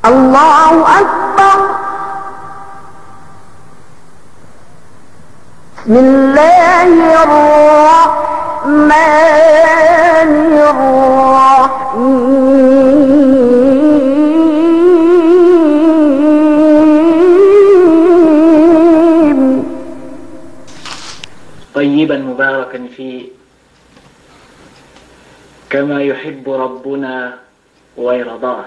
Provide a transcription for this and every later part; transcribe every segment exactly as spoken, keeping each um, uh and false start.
الله أكبر. بسم الله الرحمن الرحيم. طيبا مباركا فيه كما يحب ربنا ويرضاه.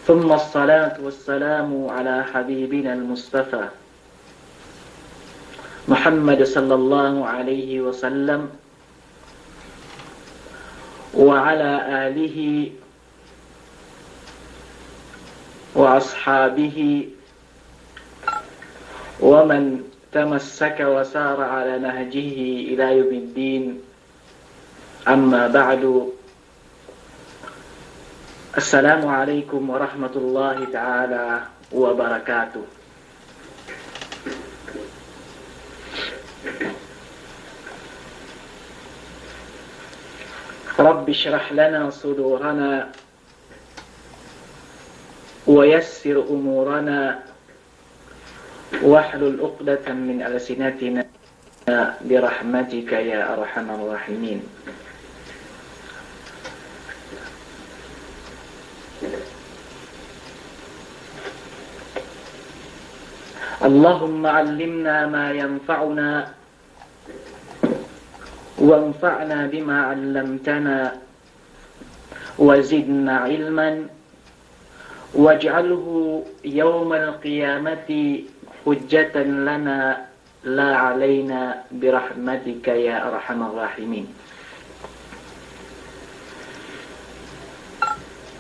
ثم الصلاة والسلام على حبيبنا المصطفى محمد صلى الله عليه وسلم وعلى آله وأصحابه ومن تمسك وسار على نهجه إلى يوم الدين. أما بعد. السلام عليكم ورحمة الله تعالى وبركاته. رب اشرح لنا صدورنا ويسر أمورنا واحلل عقدة من ألسنتنا برحمتك يا أرحم الراحمين. اللهم علمنا ما ينفعنا وانفعنا بما علمتنا وزدنا علما واجعله يوم القيامة حجة لنا لا علينا برحمتك يا أرحم الراحمين.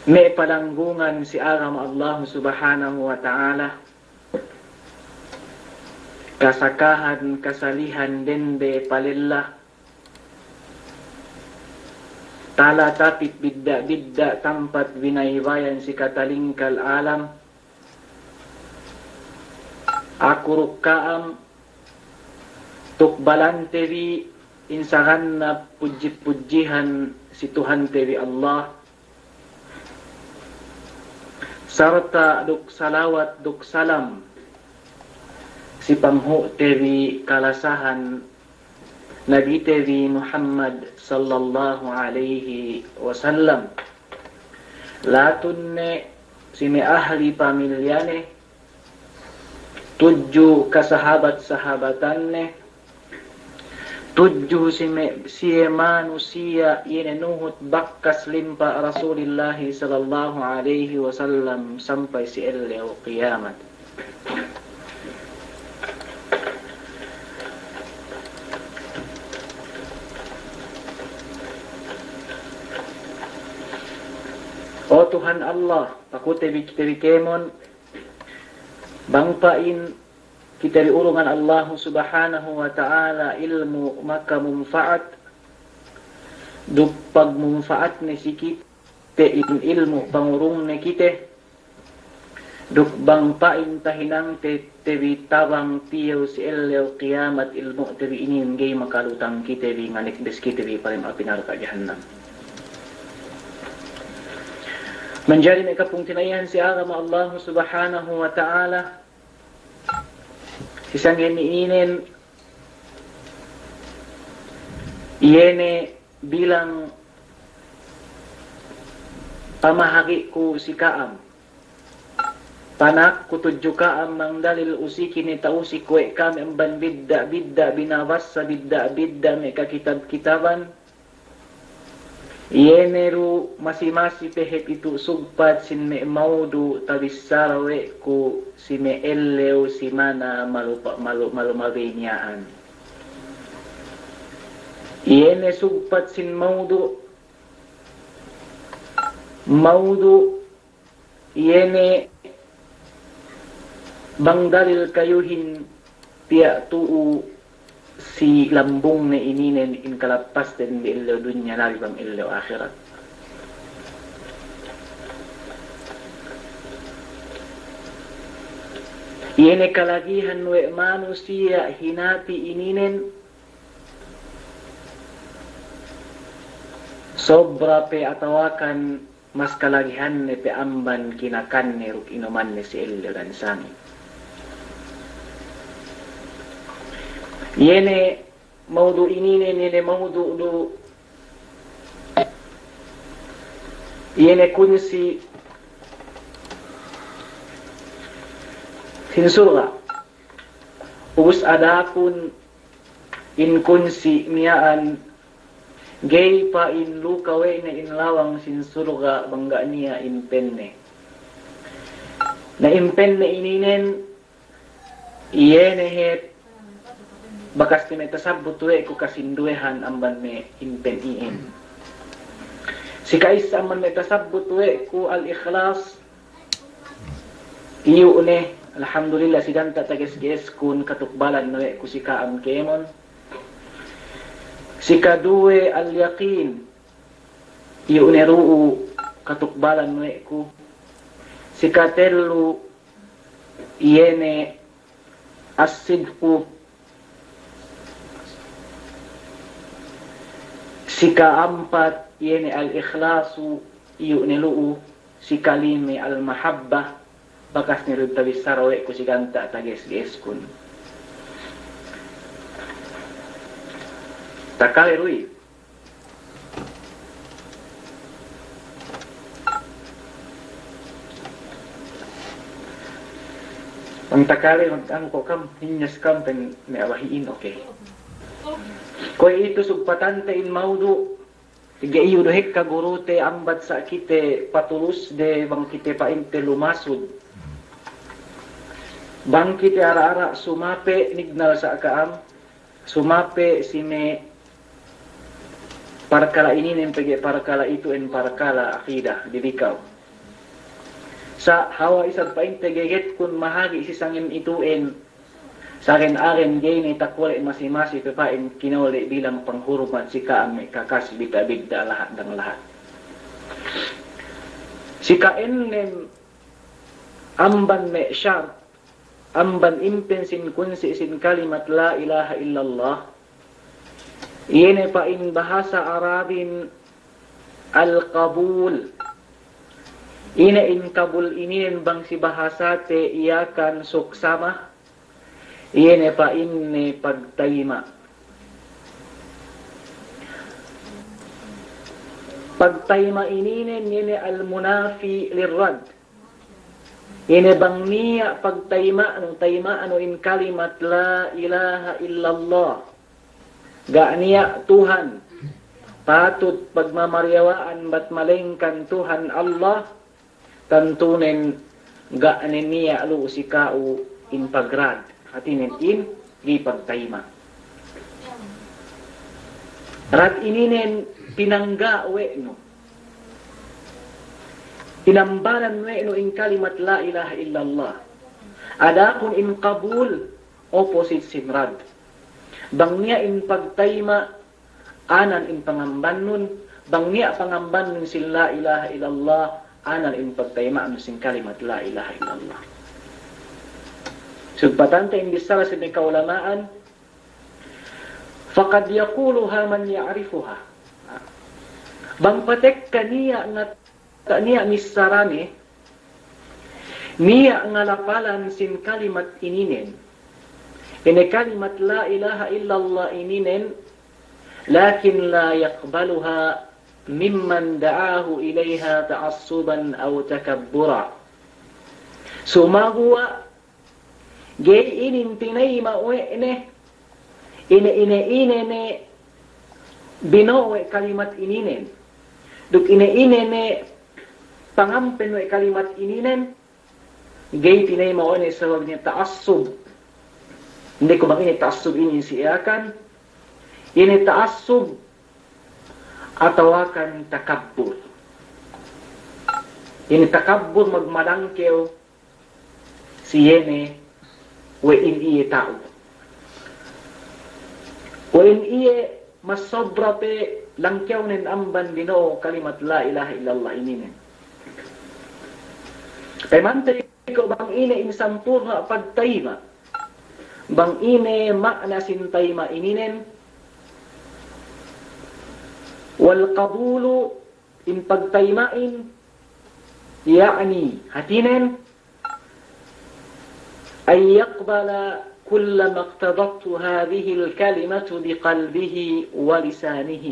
Me' palanggungan si agama Allahu Subhanahu wa Ta'ala, kasakahan, kasalihan dende palella, tala tapit bidda'-bidda' tampat binaybayan si katalingkal alam, aku duk ka'am tukbalante bi in sagannap pudji-pudjihan si Tuhante bi Allah, sarta' duk salawat duk salam si panghu'te bi kalasahan Nabite bi Muhammad sallallahu alaihi wasallam. Latun ne si me' ahli pamilyane, tudju kasahabat-sahabatanne, tudju si me', siye manusiya' iye ne nuhut bakkas limpa' Rasulillahi sallallahu alaihi wasallam sampay si ellew kiyamat. O Tuhan Allah, pakute bi kite bi kēmon, bang pa'in kite bi urungan Allahu Subhanahu wa Ta'ala ilmu' makamunfa'at, duk pagmunfa'atne si kite in ilmu' pangurungne kite, duk bang pa'in tahinangte te bi tabang tiyew si ellew kiyamat ilmu'te bi inin ga'i makalutang kite bi, nganikbes kite bi pa dem api narka' jahannam. Manjari me' kapungtina'ihan si agama Allahu Subhanahu wa Ta'ala, si sangem inin, iye ne bilang pamahagi'ku si ka'am, panakku tudju ka'am, bang dalil usiki ne ta'usik we' kami amban bidda'-bidda' binabassa, bidda'-bidda' me' kakitab-kitaban, iye ne du masi-masi pe hep itu sugpat sin me' maudu' tabissara we' ku si me' ellew simana malu-, malu-, malumabey niya'an. Iye ne sugpat sin maudu', maudu' iye ne bang dalil kayuhin tiya' tu'u si lambungne ininen in kalappasten bi ellew dunya labi bang ellew ahirat. Iye ne kalagihan we' manusiya' hinapi ininen, sobra pe atawakan mas kalagihanne pe amban kinakanne duk inumanne si ellew dan sangem. Iye ne mawdu' ininen, iye ne mawdu' du, iye ne kunsi' sin surga'. Ubus adapun in kunsi' miya'an, ga'i pa'in luka we' ne in lawang sin surga' bang ga' niya' impenne. Na impenne ininen, iye ne hep bakas ne me' tasabbut we' ku kasinduwehan amban me' impen iyan. Si ka'issa amban me' tasabbut we' ku al-ikhlas, iyu' ne, alhamdulillah, si ganta' tages-geskun katukbalan we' ku si ka'am kēmon. Si kaduwe al-yaqin, iyu' ne lu'u katukbalan we' ku. Si katellu, iye ne as-sidqu. Si ka'ampat, iye ne al-ikhlasu, iyu' ne lu'u. Si kalime al-mahabbah, bakas ne du tabissara we' ku si ganta' tages-geskun. Takale du i'. Bang takale, mag-, anu ko' kam, hinyas kam, pen me' a'a bahi'in, oke. Kuwe' itu sugpatante in mawdu', tige iyu' du hekka gurute ambat sa' kite patulus de bang kite pa'inte lumasud. Bang kite ara-ara sumape' nignal sa' ka'am, sumape' si me' parkala' ininen pegge' parkala' itu'en parkala' akida didikaw. Sa' hawal isab pa'inte gegetkun mahagi' si sangem itu'en, sa'agen-agen ga'i ne takole' masi-masi pe pa'in kinole' bilang panghurmat si ka'am me' kakas bidda'-bidda' lahat dang lahat. Si ka'ennem amban me' shart amban impen sin kunsi' sin kalimat la ilaha illallah, iye ne pa'in bahasa Arabin al-qabul. Ine in kabul ininen bang si bahasate Yakan suksama, iye ne pa'inne pagtayma'. Pagtayma' ininen iye ne al-munafi lirrad. Ine bang niya' pagtayma'nu, tayma'nu in kalimat la ilaha illallah, ga' niya' Tuhan patut pagmamariyawa'an bat malengkan Tuhan Allah, tantunen ga' ne niya' lu'u si ka'u in pagrad. Hātinen in ga'i pagtayma'. Rad ininen pinangga' we' nu. Inambanan we' nu in kalimat la ilaha illallah. Adapun in qabul, opposite sin rad. Bang niya' in pagtayma', anan in pangambannun, bang niya' pangambannun sin la ilaha illallah, anan in pagtayma'nun sin kalimat la ilaha illallah. Sugpatante in bissara sin me' kaulama'an, faqad yaquluha man ya'rifuha. Bang patekka niya' ngat-, niya' missarane, niya' ngalapalan sin kalimat ininen. Ine kalimat la ilaha illallah ininen, lakin la yaqbaluha mimman da'ahu ilayha ta'assuban aw takabbura. Sumaguwa' ga'i inin tinayma' we' ne, ine, ine, ine ne bino'o we' kalimat ininen. Duk ine, ine ne pangampen we' kalimat ininen, ga'i tinayma' we' ne sabab ne ta'assub. Inde ku bang ine ta'assub inin si Yakan, ine ta'assub atawakan takabbur. Ine takabbur magmalangkew si iye ne we' in iye ta'u. We' in iye mas sobra pe langkewnen amban bino'o kalimat la ilaha illallah ininen. Payamante ko' bang ine in sampurna' pagtayma'. Bang ine ma'na sin tayma' ininen. Wal qabulu, in pagtayma'in, يعني, hātinen, أن يقبل كل ما اقتضته هذه الكلمة بقلبه ولسانه.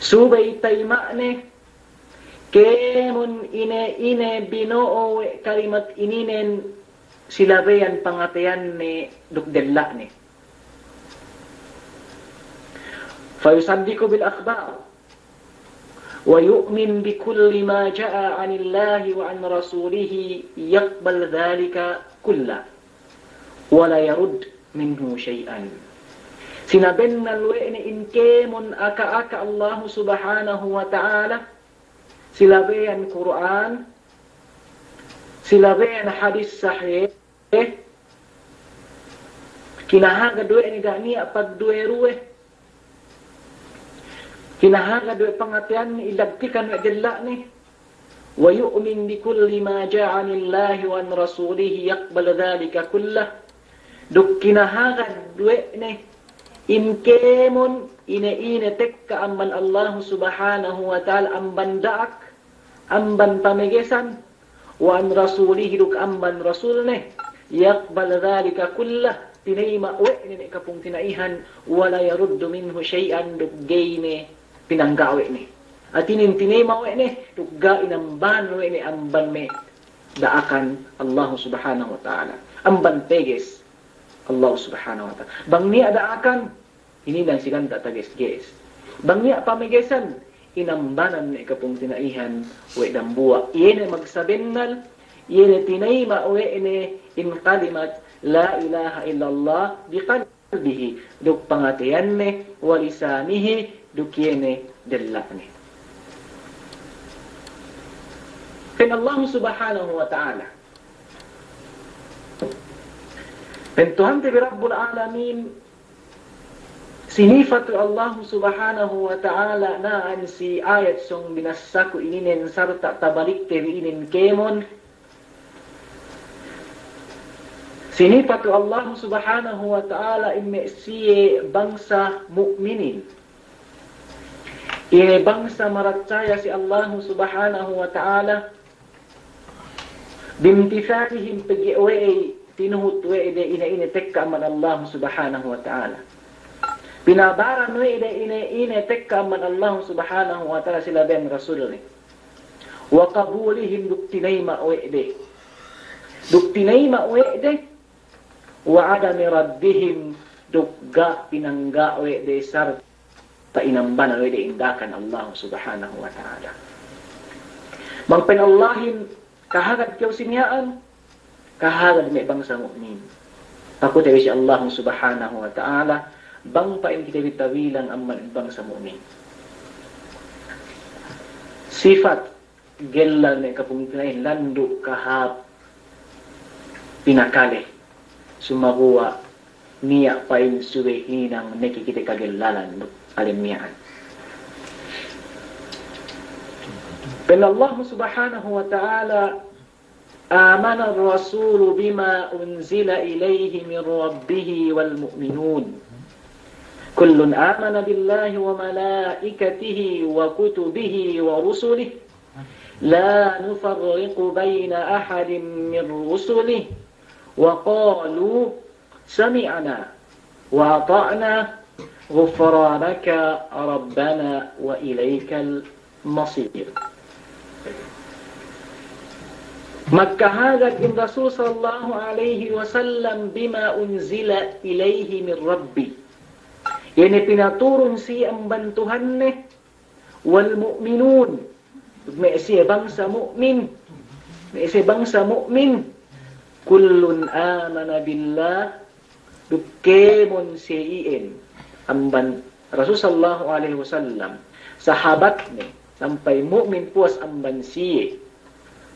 Subey tayima'ne kēmon ine-ine bino'o we' kalimat ininen si labeyan pangateyanne duk della'ne. فيصدق بالأخبار ويؤمن بكل ما جاء عن الله وعن رسوله يقبل ذلك كله ولا يرد منه شيئا. Sinabennal we' ne in kēmon aka-aka Allahu Subhanahu wa Ta'ala, si labeyan Kur'an, si labeyan hadis sahih, kinahagad we' ne ga' niya' pagduwe-ruwe, kinahagad we' pangateyanne, ilagtikan we' della'ne, ويؤمن بكل ما جاء عن الله وعن رسوله يقبل ذلك كله. Duk kinahagad we' ne in kēmon ine-ine tekka amban Allahu Subhanahu wa Ta'ala, amban da'ak, amban pamegesan, وعن رسوله, duk amban Rasulne, يقبل ذلك كله, tinayima' we' ne me' kapungtina'ihan, ولا يرد منه شيئا, duk ga'i ne pinangga' we' ne. Hātinen tinayima' we' ne, duk ga' inamban we' ne amban me' da'akan Allahu Subhanahu wa Ta'ala. Amban peges Allahu Subhanahu wa Ta'ala. Bang niya' da'akan, hininang si ganta' tages-ges. Bang niya' pamegesan, inambanan me' kapungtina'ihan we' dambuwa'. Iye ne magsabennal, iye ne tinayima' we' ne in kalimat لا إله إلا الله بقلبه, duk pangateyanne, ولسانه, duk iye ne della'ne. Pa'in Allahu Subhanahu wa Ta'ala, pa'in Tuhante bi Rabbul Alamin, sinifat we' Allahu Subhanahu wa Ta'ala na'an si ayat sōng binassaku ininen sarta' tabalikte bi inin kēmon. Sinifat we' Allahu Subhanahu wa Ta'ala in me' siye bangsa mu'minin, iye bangsa maratsaya si Allahu Subhanahu wa Ta'ala, بامتثالهم, pegge' we'ey tinuhut we' de ine-ine tekka amban Allahu Subhanahu wa Ta'ala. Pinabaran we' de ine-ine tekka amban Allahu Subhanahu wa Ta'ala si labeyan Rasulne. وقبولهم, duk tinayima' we' de. Duk tinayima' we' de, وعدم ردهم, duk ga' pinangga' we' de sarta' inambanan we' de in da'akan Allahu Subhanahu wa Ta'ala. Bang pa'in Allahin, kahagad kew si miya'an, kahagad me' bangsa mu'min. Pakute bi si Allahu Subhanahu wa Ta'ala, bang pa'in kite bi tabilang amban bangsa mu'min. Sifat gellal me' kapungtina'ihan landu' kahāp pinakale. Sumaguwa' niya' pa'in subey hinang ne ke kite kagellalan duk alem miya'an. Pa'in Allahu Subhanahu wa Ta'ala, آمن الرسول بما أنزل إليه من ربه والمؤمنون. كل آمن بالله وملائكته وكتبه ورسله لا نفرق بين أحد من رسله وقالوا سمعنا وأطعنا غفرانك ربنا وإليك المصير. Magkahagad in Rasul sallallahu alaihi wasallam بما أنزل إليه من ربه. Iye ne pinaturun siye amban Tuhanne, والمؤمنون, me' siye bangsa mu'min, me' siye bangsa mu'min, كل آمن بالله, duk kēmon siye iyan amban Rasul sallallahu alaihi wasallam, sahabatne, sampay mu'min puwas amban siye,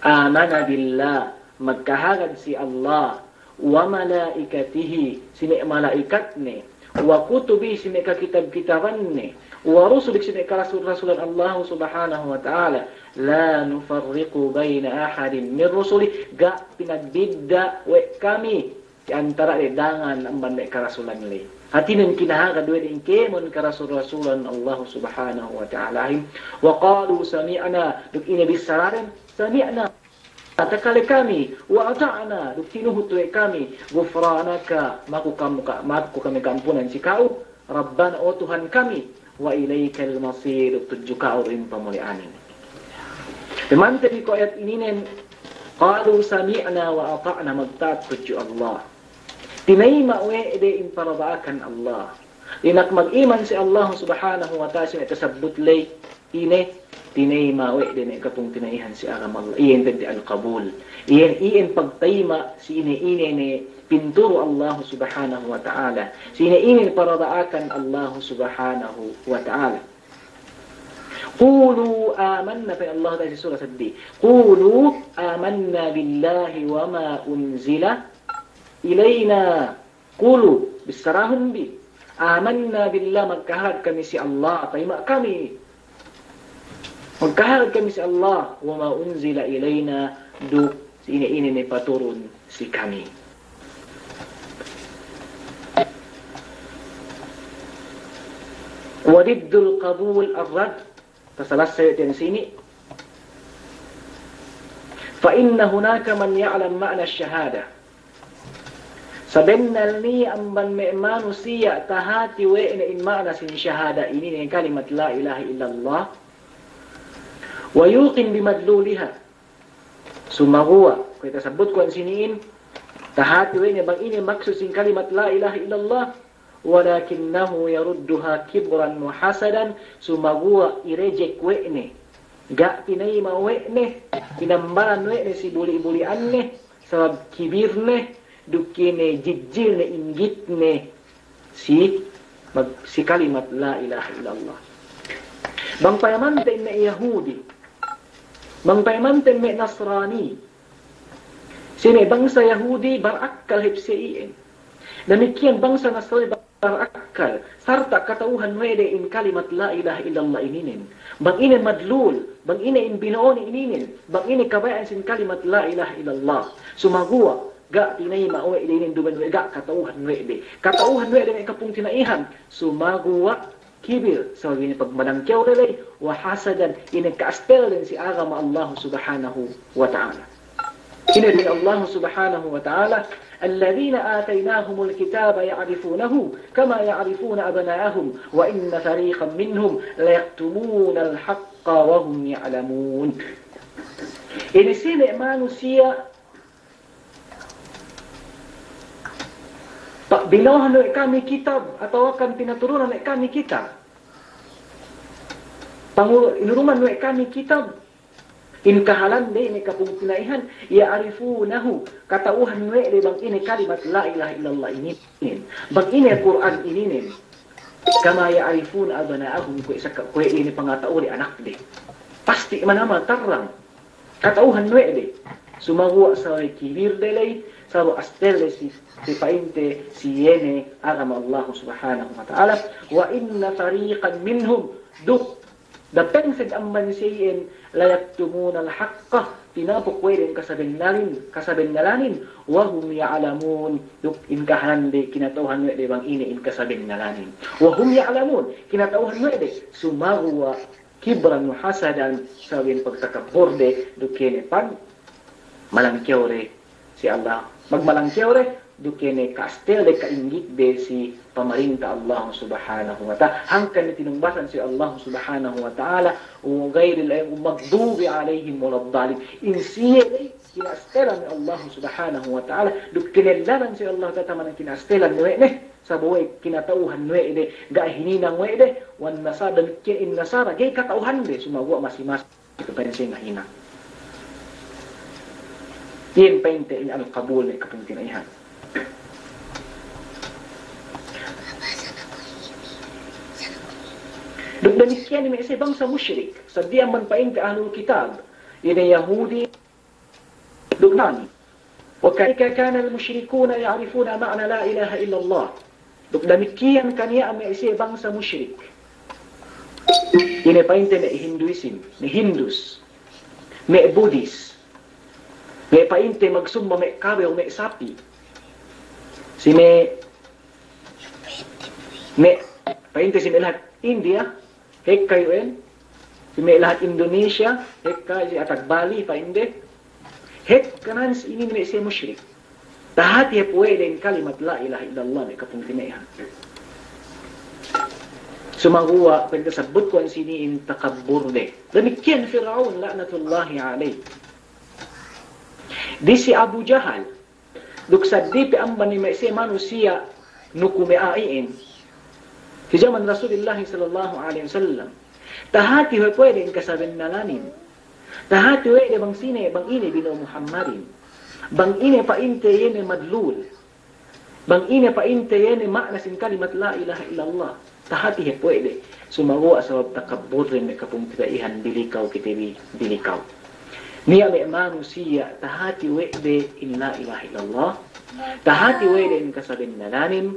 آمن بالله, magkahagad si Allah, وملائكته, si me' mala'ikatne, وكتبه, si me' kakitab-kitabanne, ورسله, si me' karasul-rasulan Allah Subhanahu wa Ta'ala, لا نفرق بين أحد من رسله, ga' pinagbidda' we' kami si antara' de dangan amban me' karasulan ley. Hātinen kinahagad we' de in kēmon karasul-rasulan Allah Subhanahu wa Ta'alahin. Wa qalu sami'na, duk ine bissāraden, sami'na, takale kami, wa ata'na, duk tinuhut we' kami, ghufranaka, maku kam-, ka-, maku kami ka'ampunan si ka'u, Rabbana, o Tuhan kami, wa ilaykal masir, duk tudju ka'u du in pamuli'anin. Payamante bi ko' ayat ininen, qalu sami'na wa ata'na, magta'at tudju Allah. Tinayima' we' de in parada'akan Allah. Dina'ak mag'iman si Allah Subhanahu wa Ta'ala si me' tasabbut ley, ine, tinayima' we' de me' kapungtina'ihan si agama Allah. Iyan pa'inte al-qabul. Iyan, iyan pagtayima' si ine-ine ne pinturu Allah Subhanahu wa Ta'ala. Si ine-ine parada'akan Allah Subhanahu wa Ta'ala. Qulu amanna, pa'in Allah Ta'ala si sura seddili. Qulu amanna billahi wa ma unzila ilayna. Qulu, bissarahun bi. Amanna billah, magkahagad kami si Allah, tayima' kami. Magkahagad kami si Allah, wa ma unzila ilayna, duk si ine-ine ne paturun si kami. Wa diddul qabul ar-radd, tasalasay ten sini. Fa inna hunaka man ya'lam ma'na ash-shahada. Sabennal niya' amban me' manusiya' tahati we' ne in ma'na sin shahada ininen, kalimat la ilaha illallah. Wa yuqin bi madluliha. Sumaguwa', kuwe' tasabbut ku ensini'in, tahati we' ne bang ine maksud sin kalimat la ilaha illallah, walakinnahu yarudduha kibran wa hasadan, sumaguwa' i-reject we' ne, ga' tinayima' we' ne, inambaran we' ne si buli'-buli'anne, sabab kibirne, duk ine jijjilne, inggitne, si mag-, si kalimat la ilaha illallah. Bang payamanten me' Yahudi, bang payamanten me' Nasrani, si me' bangsa Yahudi barakkal hep siye iyan. Damikiyan bangsa Nasrani barakkal, sarta' kata'uhan we' de in kalimat la ilaha illallah ininen. Bang ine madlul, bang ine in bino'one ininen, bang ine kabaya'an sin kalimat la ilaha illallah. Sumaguwa' ga' tinayima' we' de inin duma'in we' ga' kata'uhan we' de. Kata'uhan we' de me' kapungtina'ihan. Sumaguwa' kibir, sabab ine pagmalangkew de ley, wa hasadan, ine ka'astelden si agama Allah Subhanahu wa Ta'ala. Ine pa'in Allah Subhanahu wa Ta'ala, alladhina ataynahumul kitaba ya'rifunahu kama ya'rifuna abna'ahum, wa inna fariqan minhum layaktumunal haqqa wa hum ya'lamun. Ine siye me' manusiya' Pa-, binawhan we' kami kitab, atawakan pinaturunan we' kami kitab. Panguru-, inuruman we' kami kitab. In kahalan de, ine kapungtina'ihan, ya'rifunahu, kata'uhan we' de bang ine kalimat la ilaha illallah ininen. Bang ine Kur'an ininen. Kama ya'rifuna abna'ahum, kuwe' saka-, kuwe' ine pangata'ude anakde. Pasti' manamal tarrang. Kata'uhan we' de. Sumaguwa' sawe' kibir de ley, sawe' astel de si, si pa'inte si iye ne agama Allah Subhanahu wa Ta'ala. Wa inna fariqan minhum, duk dapeng seg amban siye iyan, layaktumunal haqqa, tinapuk we' de in kasabennalin, kasabennalanin, wa hum ya'lamun, duk in kahalan de kinata'uhan we' de bang ine in kasabennalanin. Wa hum ya'lamun, kinata'uhan we' de, sumaguwa' kibran wa hasadan, sabab in pagtakabbur de, duk ine pagmalangkew de si Allah. Magmalangkew de, duk ine ka'astel de, ka'inggit de si pamarinta Allah Subhanahu wa Ta'ala. Hangkan ne tinumbasan si Allah Subhanahu wa Ta'ala, ghayril maghdubi alayhim waladdallin. In siye de, kina'astelan we' Allah Subhanahu wa Ta'ala, duk kinellelan si Allah Ta'ala taman kina'astelan we' ne, sabab we' kinata'uhan we' de, ga' hininang we' de, wan nasara, damikiyan in nasara, ga'i kata'uhande, sumaguwa' masi-masi, itu pa'in siye ngahinang. Iyan pa'inte in al-qabul ne kapungtina'ihan. Duk damikiyan me' siye bangsa mushrik, saddi amban pa'inte ahlul kitab, ine Yahudi, Duk nani? Wa kadhalika kana al-mushrikuna ya'rifuna ma'na la ilaha illallah. Duk damikiyan kaniya' me' siye bangsa mushrik. Ine pa'inte me' Hinduism, me' Hindus, me' Buddhist, me' pa'inte magsumba me' kabew, me' sapi'. Si me' Me', pa'inte si me' lahat India, hekka U N, si me' lahat Indonesia, hekka si atag Bali, pa'inde, hekka nan si inin me' siye mushrik. Tahati hep we' de in kalimat la ilaha illallah me' kapungtina'ihan. Sumaguwa', pa'inte sabbutku ensini'in takabburde. Damikkiyan Fir'aun la'natullahi alayh. Disi Abu Jahal, duk saddi pe amban me' siye manusiya' nuku me' a'a iyan. Si jaman Rasulillah sallallahu alayhi wasallam. Tahati we' de in kasabennalanin. Tahati we' de bang sine, bang ine bi Nabi Muhammadin. Bang ine pa'inte iye ne madlul. Bang ine pa'inte iye ne ma'na sin kalimat la ilaha illallah. Tahati hep we' de. Sumaguwa' sabab takabburdin me' kapungtina'ihan dilikaw kite bi, dilikaw. Niya' me' manusiya' tahati we' de in la ilaha illallah. Tahati we' de in kasabennalanin.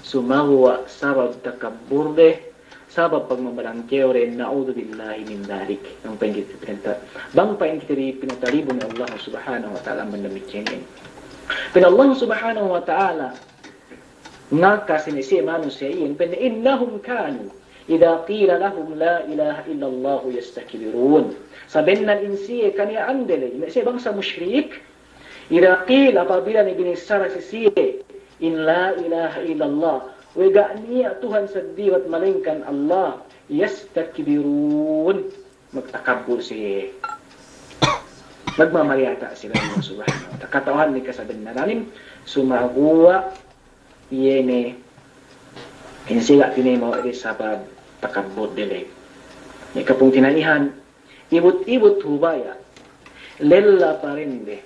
Sumaguwa' sabab takabburde. Sabab pagmamalangkew de, na'udzubillahi min dhalik. Bang pa'in kite pinata-, bang pa'in kite pinatalibun Allah subhanahu wa ta'ala amban damikkiyanin. Pa'in Allah subhanahu wa ta'ala, ngaka si me' siye manusiya' iyan, pa'in, "Innahum kanu idha qila lahum la ilaha illallah yastakbirun." Sabennal in siye kaniya'ande ley, me' siye bangsa mushrik, idha qila, apabila ne binissara si siye in la ilaha illallah, we' ga' niya' Tuhan saddi bat malaingkan Allah, yastakbirun, magtakabbur siye. Magmamariyata' si Allah subhanahu wa ta'ala. Kata'uhan ne kasabennalanin, sumaguwa' iye ne, in siye ga' tinayma' we' de sabab takabbur de ley. Me' kapungtina'ihan, ibut-ibut hubaya', lella parende,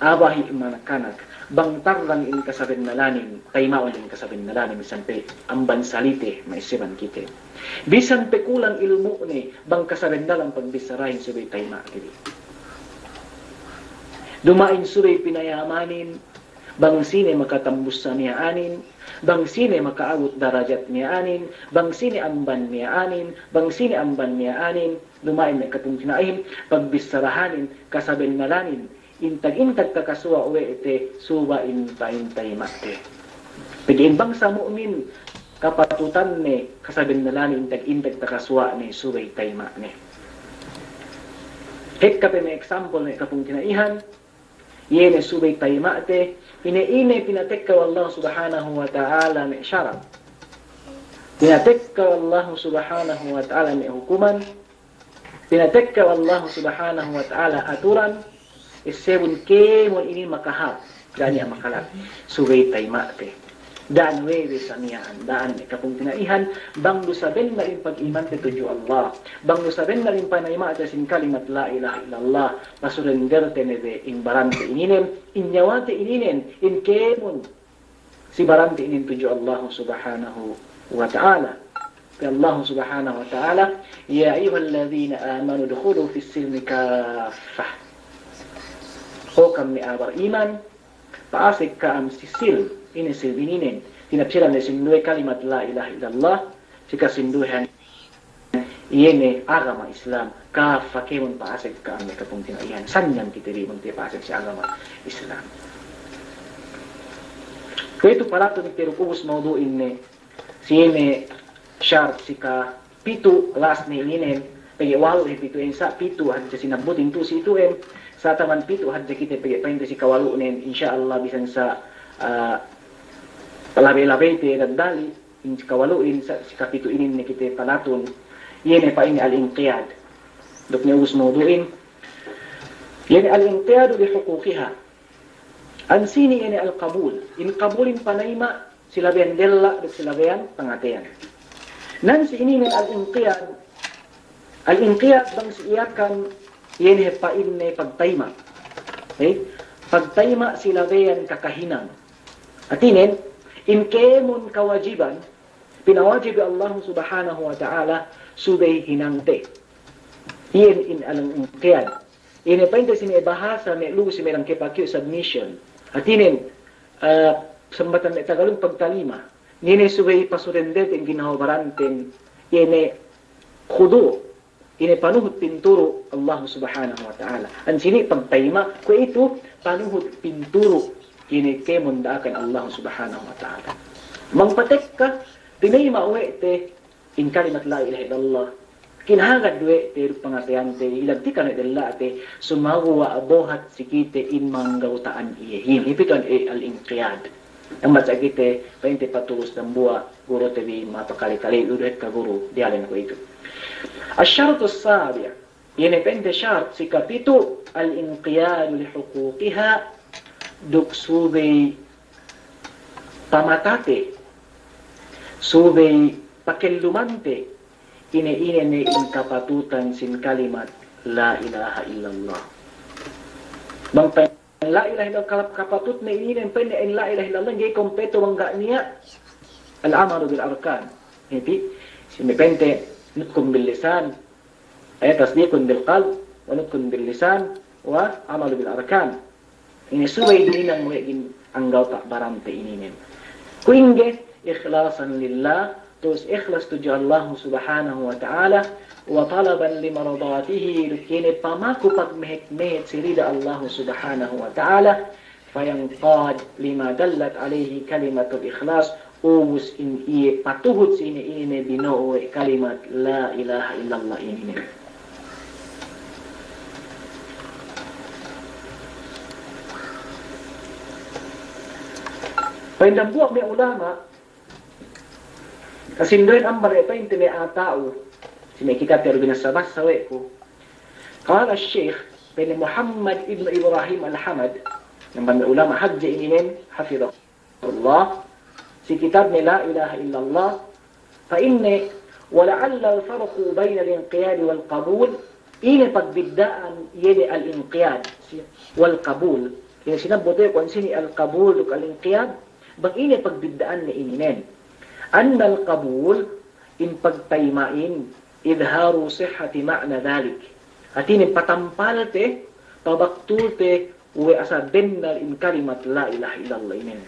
abahi' manakanak, bang tarrang in kasabennalanin, tayma'un in kasabennalanin, sampay amban salite, ma'esseban kite. Bisan pe kulang ilmu'ne, bang kasabennalan pagbissarahin subey tayma' kite. Duma'in subey pinayamanin, bang sine makatambus sa miya'anin, bang sine maka'abut darajat miya'anin, bang sine amban miya'anin, bang sine amban miya'anin, duma'in me' kapungtina'ihin, pagbissarahanin, kasabennalanin, intag-intag takasuwa' we' te, subey in pa'in tayma'te. Pegge' in bangsa mu'min, kapatutanne, kasabennalanin intag-intag takasuwa'ne, subey tayma'ne. Hekka pe me' example me' kapungtina'ihan, iye ne subey tayma'te, ine-ine pinatekka we' Allah subhanahu wa ta'ala me' sara'. Pinatekka we' Allah subhanahu wa ta'ala me' hukuman, pinatekka we' Allah subhanahu wa ta'ala aturan, essebun kēmon inin makahāp, ga' niya' makalap, subey tayma'te. Da'an we' de sa miya'an, da'an me' kapungtina'ihan, bang du sabennal in pag'imante tudju Allah, bang du sabennal in panayma'te sin kalimat la ilaha illallah, pasurenderte ne be in barante ininen, in nyawate ininen, in kēmon si barante inin tudju Allah subhanahu wa ta'ala. Pa'in Allah subhanahu wa ta'ala, "Ya ayyuhalladhina amanu udkhulu fis silmi kaffah." O ka'am me' a'a bariman, pa'asek ka'am si silm, ine silm ininen, tinapsiran ne sinduwe kalimat la ilaha illallah, si kasinduwehan iye ne agama Islam, kaffa kēmon pa'asek ka'am me' kapungtina'ihan, sanyang kite bi bang tiya' pa'asek si agama Islam. Kuwe'itu palatun te duk ubus mawdu'in ne, si iye ne shart si kapitu', last ne ininen, pegge' walu' he pitu'in sa' pitu' hadja sinabbutin tu'u si itu'in, sa' taman pitu' hadja kite pegge' pa'inte si kawalu'nen, insya Allah bisan sa', ah, labey-labeyte daddali', in si kawalu'in sa', si kapitu' inin ne kite palatun, iye ne pa'inne al-inqiyad. Duk ne ubus mawdu'in, iye ne al-inqiyadu li huquqiha. Ansini' iye ne al-qabul. In qabulin panayma' si labeyan della' duk si labeyan pangateyan. Nan si inin ne al-inqiyad, al-inqiyad bang si Yakan, iye ne pa'inne pagtayma'. Eh? Pagtayma' si labeyan kakahinang. Hātinen, in kēmon kawajiban, pinawajib we' Allah subhanahu wa ta'ala, subey hinangte. Iyan in al-inqiyad. Ine pa'inte si me' bahasa me' lu'u si me' langke pakiyu' submission. Hātinen, eh, sambatan me' Tagalug pagtalima. Ine subey pasurenderte in ginhawa baranten, ine khudu'. Ine panuhut pinturu' Allah subhanahu wa ta'ala. Ansini' pagtayma', kuwe'itu panuhut pinturu' ine kēmon da'akan Allah subhanahu wa ta'ala. Bang patekka, tinayma' we' te in kalimat la ilaha illallah. Kinahagad we' te duk pangateyante, ilagtikan we' della'te, sumaguwa' bohat si kite in manggawta'an iyehin. Hep itu al-, al-inqiyad. Ambat sa' kite, pa'inte patulus dambuwa' gurute bi mapakale-kale, uduhet ka guru, diyalem kuwe'itu. Asy-syartus sabi', iye ne pa'inte syart si kapitu', al-inqiyadu li huquqiha, duk subey pamatate, subey pakellumante, ine-ine ne in kapatutan sin kalimat la ilaha illallah. Bang pa'in la ilaha illallah kap-, kapatutne inin, pa'inne in la ilaha illallah, ga'i kompleto bang ga' niya' al-amalu bil arkan. Hāti, si me' pa'inte nutqun bil lisan, eh, tasdiqun bil qalb, wa nutqun bil lisan, wa amalu bil arkan. Ine subey hininang we' in anggawta' barante ininen. Kuwe' ingge, ikhlasan lillah, tu'us ikhlas tudju Allahu Subhanahu wa Ta'ala, wa talaban li mardatihi, duk iye ne pamaku pagmehet-mehet si rida Allahu Subhanahu wa Ta'ala, fayanqad lima dallat alayhi kalimatul ikhlas, ubus in iye patuhut si ine-ine bino'o we' kalimat la ilaha illallah inin. Pa'in dambuwa' me' ulama', kasinduwen amban we' pa'inte me' a'a ta'u, si me' kitab te du binassa-bassa we' ku. Qala Sheikh, pa'inne Muhammad ibnu Ibrahim Al-Hamad, amban me' ulama' hadje ininen, hafidhahullah, si kitabne La ilaha illallah, pa'inne, wa la'alla al-farqu bayna al-inqiyad wal qabul, ine pagbidda'an iye ne al-inqiyad, si, wal qabul. Ine sinabbut we' ku ensini' al-qabul duk al-inqiyad, bang ine pagbidda'anne ininen. Anna al-qabul, in pagtayma'in, idharu sihhati ma'na dhalik. Hātinen patampalte, pabaktulte, we' asal bennal in kalimat la ilaha illallah inin.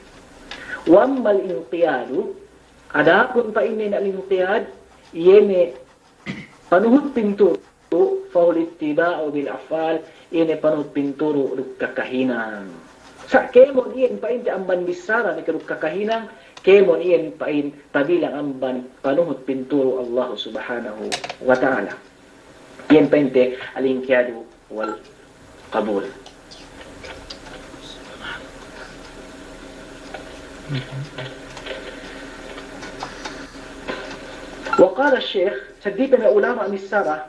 Wa ammal inqiyadu, adapun pa'inne al-inqiyad, iye ne panuhut pinturu, fahuwa al-ittiba'u bil af'al, iye ne panuhut pinturu duk kakahinang. Sa' kēmon iyan pa'inte amban bissara ne ke duk kakahinang, kēmon iyan pa'in tabilang amban panuhut pinturu Allah Subhanahu wa Ta'ala. Iyan pa'inte al-inqiyadu wal qabul. Wa qala Sheikh, seddili pe me' ulama' missara,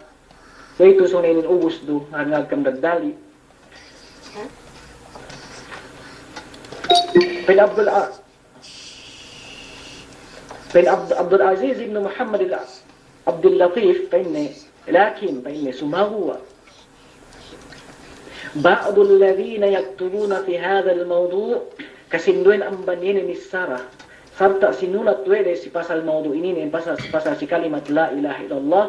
kuwe'itu sōng inin ubus du, ngan-, ngan kam daddali. Pa'in Abdul A-, pa'in Abd-, Abdul Aziz ibn Muhammad al-, Abdul Latif, pa'inne, lakin, pa'inne, sumaguwa'. Ba'dul ladhina yaktubuna fi hadhal mawdu', kasinduwen amban iye ne missara, sarta' sinulat we' de si pasal mawdu' inin, pasal, pasal si kalimat la ilaha illallah,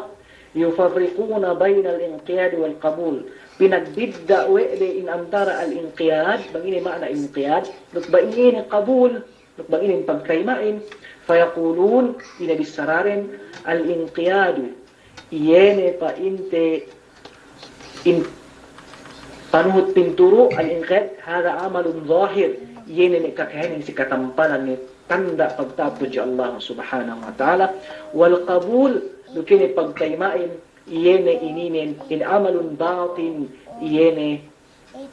yufarriquna baynal inqiyad wal qabul. Pinagbidda' we' de in antara al-inqiyad, bang ine ma'na inqiyad, duk bang ine qabul, duk bang inin pagtayma'in, fayaqulun, ine bissaraden, al-inqiyadu, iye ne pa'inte in panuhut pinturu, al-inqiyad, hadha amalun zahir, iye ne me' kakahinang si katampalan ne tanda' pagta'at tudju Allah Subhanahu wa Ta'ala, wal qabul, duk ine pagtayma'in, iye ne ininen, in amalun batin, iye ne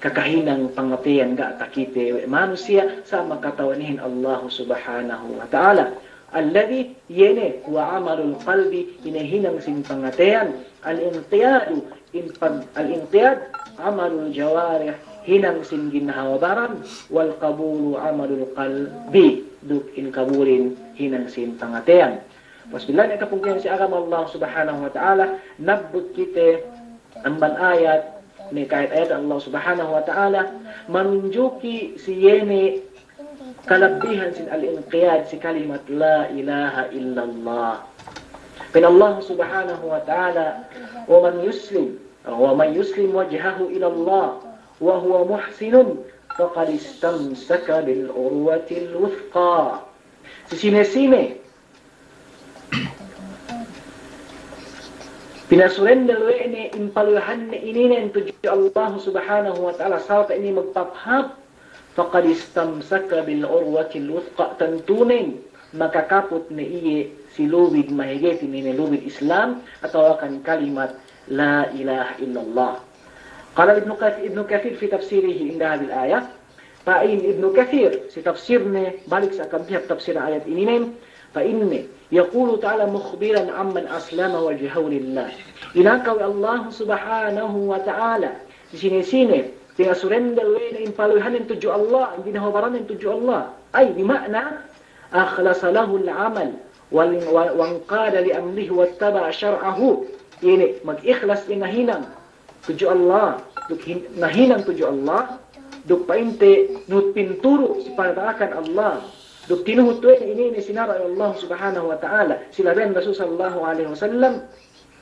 kakahinang pangateyan ga' takite we' manusiya', sa' makata'uhanhin Allah Subhanahu wa Ta'ala. Alladhi, iye ne, huwa amalul qalbi, ine hinang sin pangateyan, al-inqiyadu, in pag-, al-inqiyad, amalul jawarih, hinang sin ginhawa baran, wal qabulu amalul qalbi, duk in qabulin hinang sin pangateyan. Pas bila'ne kapungtina'ihan si agama Allah Subhanahu wa Ta'ala, nabbut kite amban ayat, ne ka'ayat-ayat Allah Subhanahu wa Ta'ala, manunjuki si iye ne kalabbihan sin al-inqiyad si kalimat la ilaha illallah. Pa'in Allah Subhanahu wa Ta'ala, wa man yuslim, wa man yuslim wajhahu ilallah, wa huwa muhsinun, faqad istamsaka bil urwatil wuthqa. Si sine-sine pinasurender we' ne in paluhahanne ininen tudju Allah Subhanahu wa Ta'ala, sarta' inin magpaphap, faqad istamsaka bil urwatil wuthqa, tantunen makakaput ne iye si lubid mahegetin ine lubid Islam, atawakan kalimat la ilaha illallah. Qala Ibnu Kath-, Ibnu Kathir fi tafsirihi inda hadhihil ayah, pa'in Ibnu Kathir si tafsirne balik sa' kabihap tafsir ayat ininen, pa'inne, yaqulu ta'ala mukhbiran amman aslama wajhahu lillah. Inakaw we' Allah Subhanahu wa Ta'ala, si sine-sine pingasurender we' ne in paluhanen tudju Allah, in pinahobaranen tudju Allah. Ay, bima'na, akhlasa lahul amal, wal-, wa-, wanqada li amrihi wattaba'a syar'ahu. Ine, mag-ikhlas iye ngahinang tudju Allah, duk hin-, ngahinang tudju Allah, duk pa'inte nuhut pinturu' si panata'akan Allah, duk tinuhut we' ne ine-ine sinara' we' Allah Subhanahu wa Ta'ala, si labeyan Rasul sallallahu alaihi wasallam,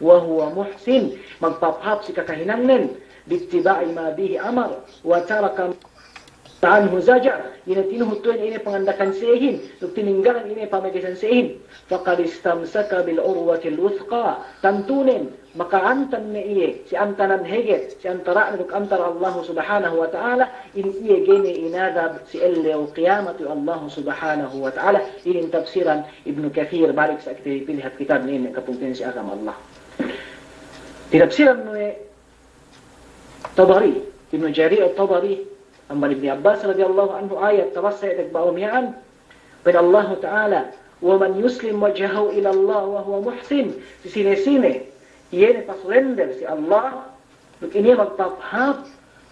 wa huwa muhsin, magpahāp-hāp si kakahinangnen, bittiba'i ma bihi amar, wa taraka anhu zajar, ine tinuhut we' ne ine panganda'akan siyehin, duk tininggalan ine pamegesan siyehin, faqad istamsaka bil urwatil wuthqa, tantunen, maka'antan ne iye, si antanan heget, si antara'ne duk antara Allah Subhanahu wa Ta'ala, in iye ga'i ne inadab si ellew kiyamat we' Allah Subhanahu wa Ta'ala, inin tafsiran Ibnu Kathir, balik sa' kite pī pī hap kitabne inin kapungtina'ihan si agama Allah. Tinafsiran we' Tabari, Ibnu Jarir At-Tabari, amban Ibni Abbas radiyallahu anhu ayat, tabassa ayat duk ba'u miya'an, pa'in Allahu Ta'ala, wa man yuslim wajhahu ila Allah wa huwa muhsin, si sine-sine, iye ne pasurender si Allah, duk ine magpahāp-hāp,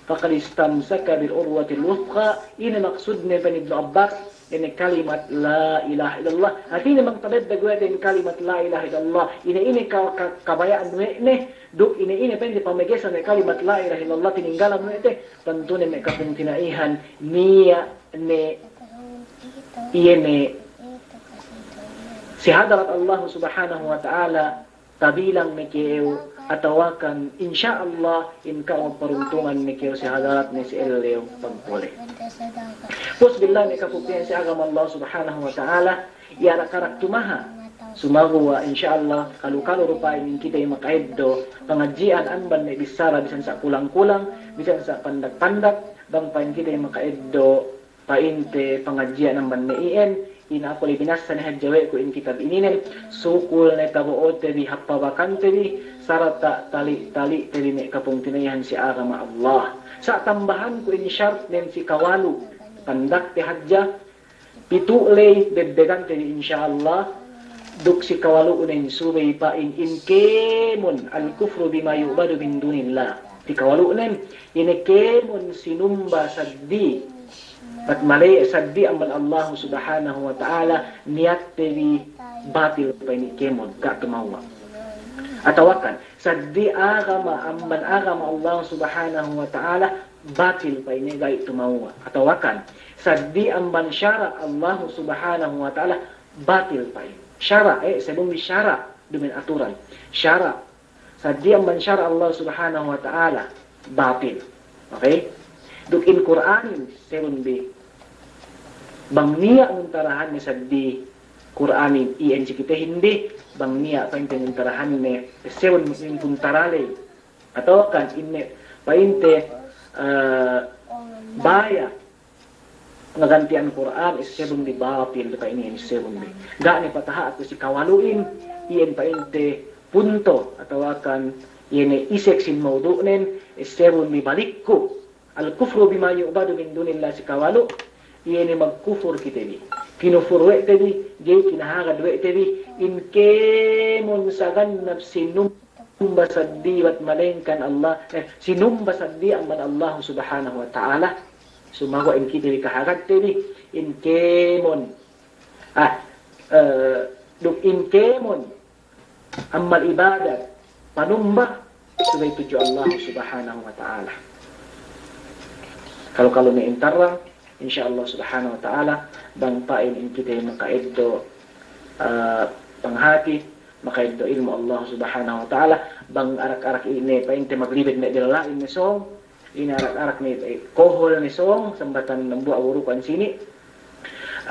faqad istamsaka bil urwatil wuthqa, ine maksudne pa'in Ibnu Abbas, ine kalimat la ilaha illallah. Hātine bang tabeddeg we' te in kalimat la ilaha illallah, ine, ine ka-, ka-, kabaya'an we' ne, duk ine, ine pa'inte pamegesan we' kalimat la ilaha illallah, tininggalan we' te, tantu ne me' kapungtina'ihan, niya' ne, iye ne, si hadarat Allah Subhanahu wa Ta'ala, tabilang ne kew, atawakan, insya Allah, in ka'u magparuntungan ne kew si hadaratne si ellew pagpole'. Pus billahi me' kapungtina'ihan si agama Allah Subhanahu wa Ta'ala, iye arak-arak tumaha. Sumaguwa', insya Allah, kalu-kalu du pa'in in kite maka'eddo' pangadji'an amban me' bissara, bisan sa' kulang-kulang, bisan sa' pandak-pandak, bang pa'in kite maka'eddo' pa'inte pangadji'an amban me' iyan, ine aku le binassa ne hadja we' ku in kitab ininen, sukul ne tabo'ote bi hap pabakante bi, sarta' tali'-tali'te bi me' kapungtina'ihan si agama Allah. Sa' tambahanku in shartnen si kawalu', pandakte hadja, pitu' ley bebbegante bi insya Allah, duk si kawalu'nen subey pa'in in kēmon al-kufru bima yu'badu min dunillah. Si kawalu'nen, ine kēmon sinumba saddi, bat maley saddi amban Allah Subhanahu wa Ta'ala, niyatte bi batil pa'in kēmon, ga' tumawwa'. Atawakan, saddi agama amban agama Allah Subhanahu wa Ta'ala, batil pa'in ga'i tumawwa'. Atawakan, saddi amban sara' Allah Subhanahu wa Ta'ala, batil pa'in. Sara', eh, sebelum bi sara', duma'in aturan. Sara', saddi amban sara' Allah Subhanahu wa Ta'ala, batil. Okay? Duk in Kur'anin, sebelum bi, bang niya' muntarahanne saddi Kur'anin, iyan si kitehin bi, bang niya' pa'inte muntarahanne, sebelum bi muntara ley. Atawakan ine pa'inte, eh, baya' ngaganti'an Kur'an, essebun bi batil, pa'in iyan essebun bi. Ga' ne pataha'te si kawalu'in, iyan pa'inte punto, atawakan iye ne isek sin mawdu'nen, essebun bi balikku. Al-kufru bima yu'badu min dunillah si kawalu', iye ne magkufur kite bi. Kinufur we' te bi, ga'i kinahagad we' te bi, in kēmon sagannap sinum- numba saddi bat malengkan Allah, eh, sinumba saddi amban Allah Subhanahu wa Ta'ala. Sumaguwa' in kite bi kahagadte bi, in kēmon, ah, eh, duk in kēmon amal ibadat, panumba, subey tudju Allah Subhanahu wa Ta'ala. Kalu-kalu ne intarrang, insya Allah Subhanahu wa Ta'ala, bang pa'in in kite maka'eddo', eh, panghati, maka'eddo' ilmu' Allah Subhanahu wa Ta'ala, bang arak-arak ine pa'inte maglibed me' della'in ne sōng, ine arak-arak ne, eh, kohol ne sōng, sambatan dambuwa' guru kuwan sini.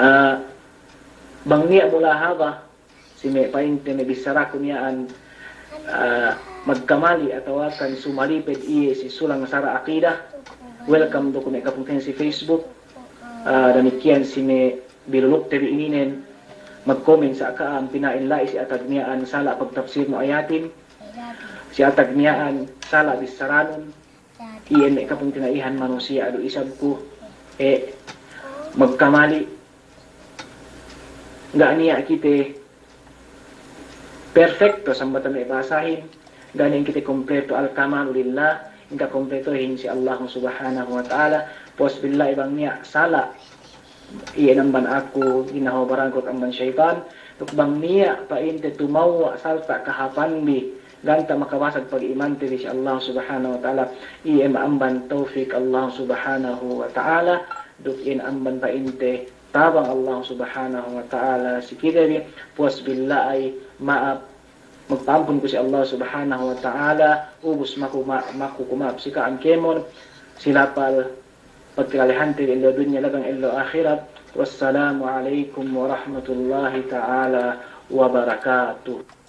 Eh, bang niya' mulahaba, si me' pa'inte me' bissaraku miya'an, eh, magkamali atawakan sumaliped iye si sulang sara' akida, welcome du ku me' kapungtina'ihan si Facebook, eh, damikkiyan si me' bilulukte bi ininen, magkomen sa' ka'am pina'in la'i si atag miya'an sala' pagtapsirnu ayatin, si atag miya'an sala' bissaranun, iye me' kapungtina'ihan manusiya' du isab ku, e, magkamali. Ga' niya' kite perfecto sambatan me' bahasahin, ga' niya' kite kompleto, al-kamalu lillah, ingka kompletohin si Allahu Subhanahu wa Ta'ala. Puwas billahi bang niya' sala' iye amban aku, ginawa barangkut amban seyitan, duk bang niya' pa'inte tumewwa' sarta' kahāpanbi, ganta' makabasag pag'imante bi si Allah Subhanahu wa Ta'ala, iye amban tawfik Allah Subhanahu wa Ta'ala, duk iye amban pa'inte tabang Allah Subhanahu wa Ta'ala si kite bi. Puwas billahi, ma'ap, magpa'ampun ku si Allah Subhanahu wa Ta'ala, ubus maku ma-, maku ku ma'ap si ka'am kēmon, si lapal pagkalalehante bi ellew dunya labi bang ellew ahirat. Wassalamu alaikum warahmatullahi ta'ala wabarakatuh.